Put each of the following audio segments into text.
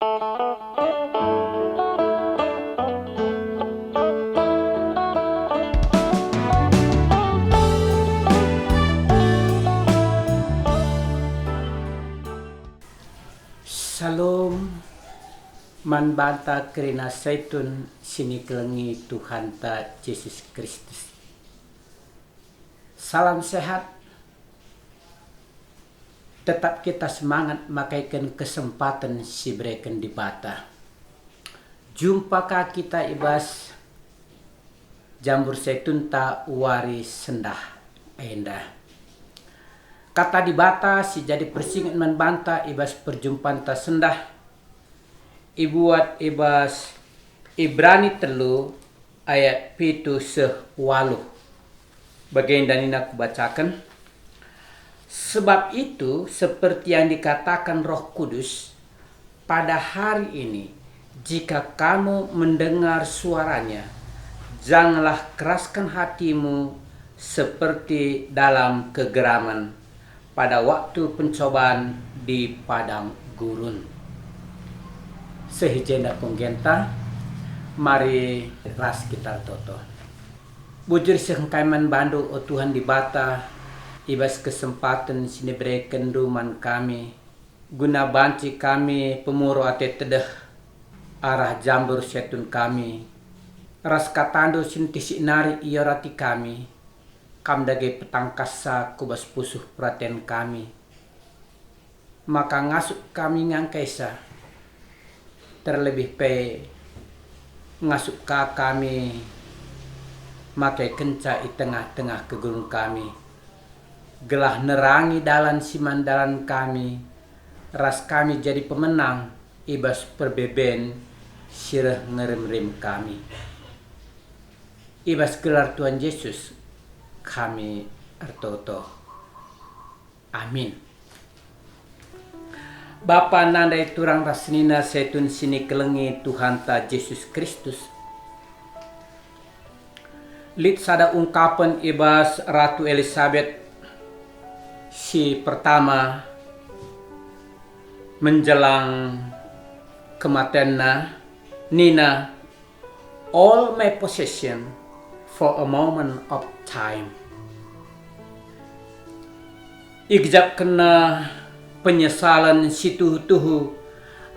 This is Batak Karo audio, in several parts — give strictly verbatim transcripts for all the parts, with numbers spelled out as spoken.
Shalom, man banta kerina Saitun si nikelengi Tuhanta Jesus Kristus. Salam sehat. Tetap kita semangat makaiken kesempaten si ibereken Dibata. Jumpa ka kita i bas jambur Saitunta wari sendah enda. Kata Dibata si jadi persinget man banta i bas perjumpanta sendah ibuat i bas Ibrani telu ayat pitu seh waluh. Bagenda nina kubacaken, "Sebab itu, seperti yang dikatakan Roh Kudus, pada hari ini, jika kamu mendengar suaranya, janganlah keraskan hatimu seperti dalam kegeraman pada waktu pencobaan di padang gurun." Seh i jenda penggenta, mari ras kita ertoto. Bujur seh engkai man bandu, o Tuhan Dibata, i bas kesempaten si niberekenNdu man kami, guna banci kami pemuru ate tedeh arah jambur Saitun kami, ras kataNdu si ntisik nari iorati kami. Kam dage petangkassa ku bas pusuh peraten kami, maka ngasup kami ngangkaisa, terlebih pe ngasup ka kami makaikenca i tengah-tengah kegeluhen kami, gelah nerangi dalan si man dalan kami, ras kami jadi pemenang i bas perbeben si reh ngerem-rem kami. I bas gelar Tuhan Jesus kami ertoto. Amin. Bapa, nandai turang ras senina Saitun si nikelengi Tuhanta Jesus Kristus, lit sada ungkapen i bas Ratu Elisabet si pertama menjelang kematenna, nina, "All my possession for a moment of time." Igejapkenna penyesalen si tuhu-tuhu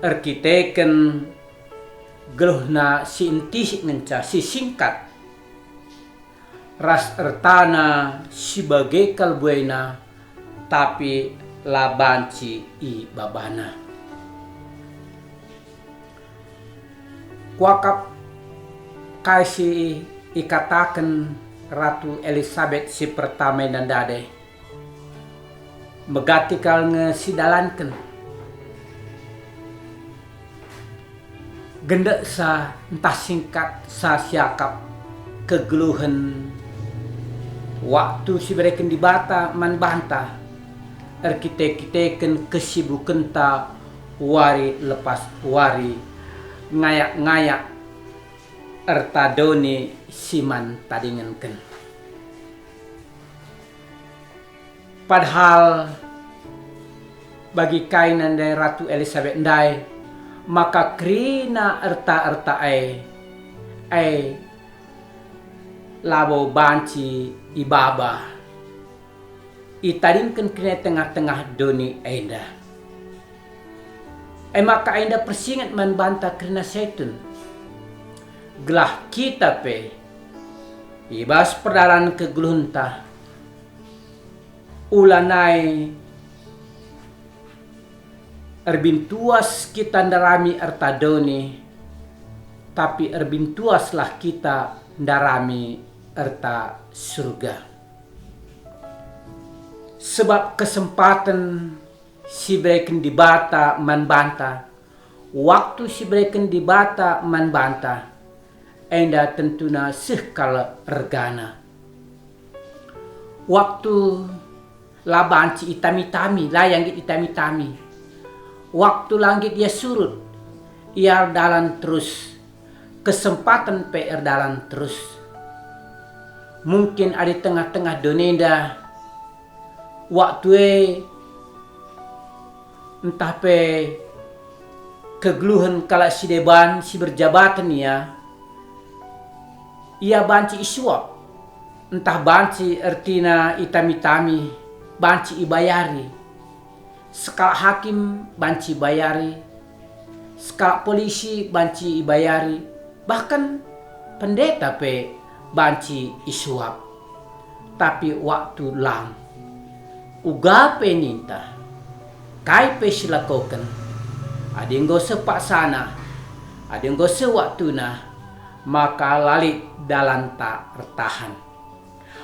erkiteken geluhna si ntisik ngenca, si singkat, ras ertana si bage kal buena, tapi la banci ibabana. Kuakap kai si ikataken Ratu Elisabet si pertama enda ndai. Megati kal nge sidalanken. Gendeksa ntah singkatsa siakap kegeluhen waktu si ibereken Dibata man banta, erkite-kiteken kesibukenta wari lepas wari, ngayak-ngayak erta doni si man tadingenken. Padahal bagi kai nandai Ratu Elisabet ndai, maka kerina erta-erta e, e labo banci ibaba, itadingken kerina i tengah-tengah doni enda. E maka enda persinget man banta kerina Saitun, gelah kita pe i bas perdalanen kegeluhenta, ulanai erbintuas kita ndarami erta doni, tapi erbintuaslah kita ndarami erta Surga. Sebab kesempaten si ibereken Dibata man banta, waktu si ibereken Dibata man banta, enda tentuna seh kal ergana. Waktu la banci itami-tami, la ia nggit itami-tami. Waktu la nggit ia surut, ia erdalan terus. Kesempaten pe erdalan terus. Mungkin adi tengah-tengah doni enda, waktu e ntah pe kegeluhen kalak si deban si berjabaten ia, ia banci isuap, ntah banci ertina itami-tami, banci ibayari. Sekalak hakim banci ibayari, sekalak polisi banci ibayari, bahkan pendeta pe banci isuap. Tapi waktu lang. Uga pe ninta, kai pe silakoken, adi enggo seh paksana, adi enggo seh waktuna, maka la lit dalanta ertahan.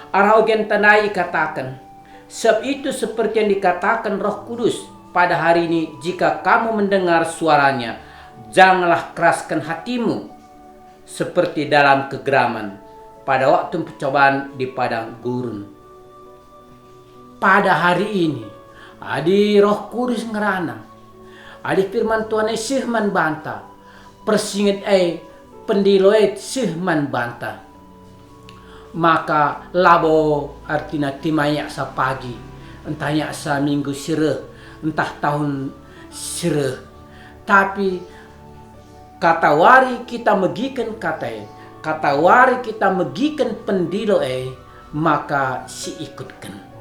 Arah ogen tandai ikataken, "Sebab itu seperti yang dikatakan Roh Kudus pada hari ini, jika kamu mendengar suaranya, janganlah keraskan hatimu seperti dalam kegeraman pada waktu percobaan di padang gurun." Pada hari ini, adi Roh Kudus ngerana, adi firman Tuhan e seh man banta, persinget e, pendilo e seh man banta, maka labo ertina tima yaksa pagi, ntah yaksa minggu si reh, ntah tahun si reh. Tapi katawari kita megiken kata e, katawari kita megiken pendilo e, maka siikutken.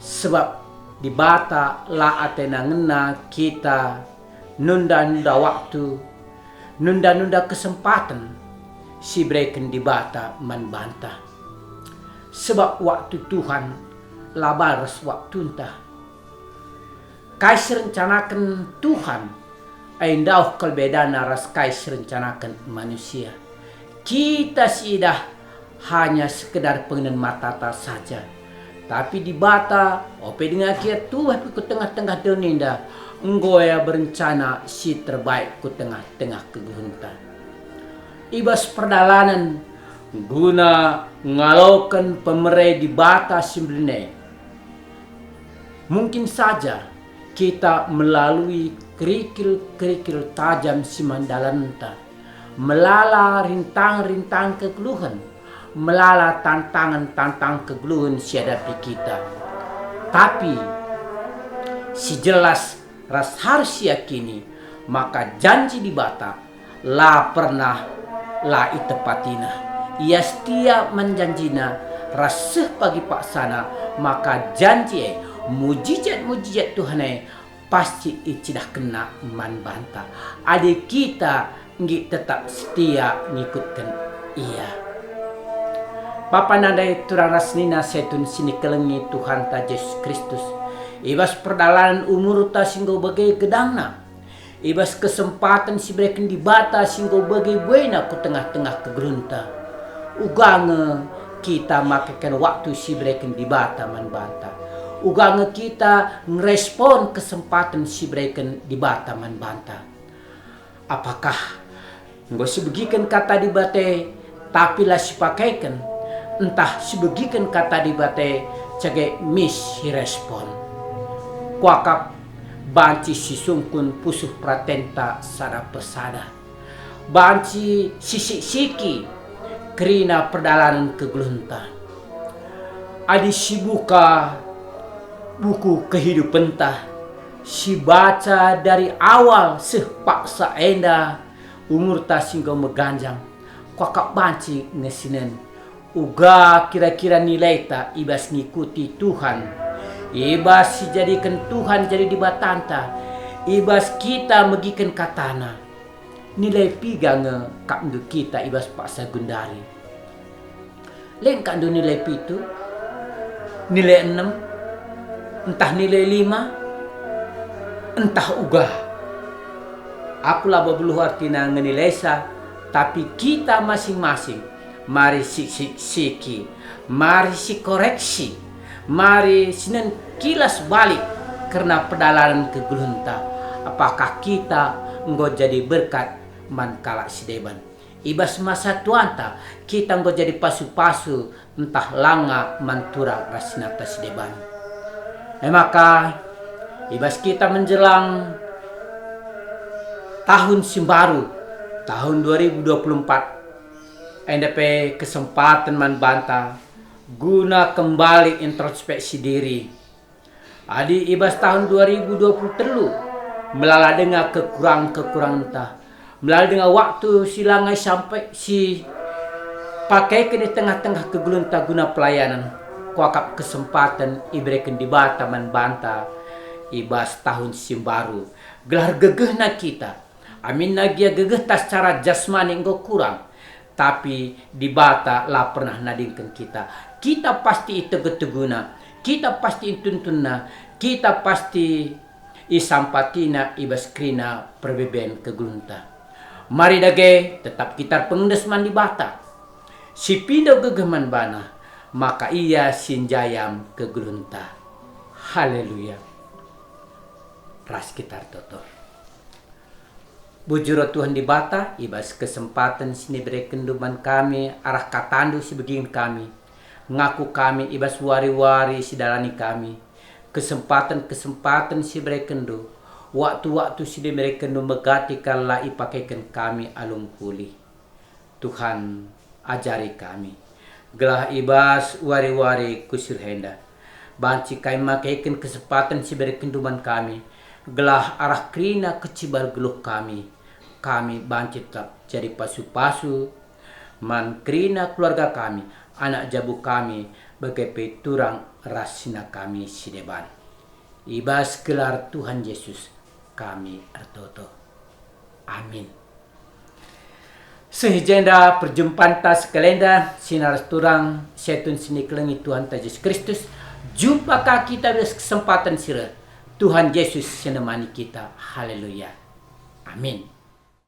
Sebab Dibata la atena ngena kita nunda-nunda waktu, nunda-nunda kesempaten si ibereken Dibata man banta. Sebab waktu Tuhan la bal ras waktunta. Kai si rencanaken Tuhan, e ndauh kal bedana ras kai si rencanaken manusia. Kita siidah hanya sekedar pengenen matata saja. Tapi Dibata, ope denga kia tubuh pe ku tengah-tengah doni enda, enggo ia berencana si terbaik ku tengah-tengah kegeluhenta. I bas perdalanen guna ngaloken pemere Dibata si mbelin e, mungkin saja kita melalui kerikil-kerikil tajam si man dalanta, melala rintang-rintang kegeluhen, melala tantangan-tantangan kegeluhen si hadapi kita. Tapi si jelas ras harus siakini maka janji Dibata la pernah la itepatina. Ia setia man janjina ras seh pagi paksana maka janji e, mujijat-mujijat Tuhan e, pasti icidahkenNa man banta, adi kita nggit tetap setia ngikutken Ia. Bapa nande turang ras nina setun si nikelengi Tuhanta Jesus Kristus, i bas perdalanen umurta si enggo bage gedangna, i bas kesempaten si ibereken Dibata si enggo bage buena ku tengah-tengah kegeluhenta, uga nge kita makeken waktu si ibereken Dibata man banta. Uga nge kita ngerespon kesempaten si ibereken Dibata man banta. Apakah enggo sibegiken kata Dibata e, tapi la sipakeken, ntah sibegiken kata Dibata e cage mis sirespon? Kuakap banci sisungkun pusuh peratenta sada persada. Banci sisik-siki kerina perdalanen kegeluhenta. Adi sibuka buku kehidupenta, sibaca dari awal seh paksa enda umurta si enggo meganjang, kuakap banci nge sinen uga kira-kira nilaita i bas ngikuti Tuhan, i bas sijadiken Tuhan jadi Dibatanta, i bas kita megiken kataNa. Nilai piga nge kapndu kita i bas paksa gundari? Len kapndu nilai pitu, nilai enem, ntah nilai lima, ntah uga? Aku labo beluh ertina ngenilaisa, tapi kita masing-masing mari sisik-siki, mari sikoreksi, mari sinen kilas balik kerna perdalanen kegeluhenta. Apakah kita enggo jadi berkat man kalak si deban? I bas masa tuanta, kita enggo jadi pasu-pasu ntah langa man turang ras si nata si deban. E maka, i bas kita menjelang tahun si mbaru, tahun dua ribu dua puluh empat, enda pe kesempaten man banta guna kembali introspeksi diri. Adi i bas tahun dua ribu dua puluh telu Melala denga kekurangen-kekurangenta, melala denga waktu si langai sampai si pakaiken i tengah-tengah kegeluhenta guna pelayanan, kuakap kesempaten ibereken Dibata man banta i bas tahun si mbaru, gelah gegehna kita. Aminna gia gegehta secara jasmani enggo kurang, tapi Dibata la pernah nadingken kita. Kita pasti itegu-teguna, kita pasti ituntunna, kita pasti isampatina i bas kerina perbeben kegeluhenta. Mari dage tetap kita erpengendes man Dibata, si pindo gegeh man baNa, maka Ia si njayam kegeluhenta. Haleluya. Ras kita ertoto. Bujur, o Tuhan Dibata, i bas kesempaten si niberekenNdu man kami arah kataNdu si begin kami. Ngaku kami i bas wari-wari si dalani kami, kesempaten-kesempaten si berekenNdu, waktu-waktu si niberekenNdu megati kal la ipakeken kami alu mehuli. Tuhan, ajari kami, gelah i bas wari-wari kusur enda, banci kami makeken kesempaten si berekenNdu man kami, gelah arah kerina kecibar geluh kami, kami banci tetap jadi pasu-pasu man kerina keluarga kami, anak jabu kami, bage pe turang ras senina kami si deban. I bas gelar Tuhan Yesus kami ertoto. Amin. Seh i jenda perjumpanta sekalenda, senina ras turang setun si nikelengi Tuhanta Jesus Kristus. Jumpa ka kita ras kesempaten si reh. Tuhan Yesus si nemani kita. Haleluya. Amin.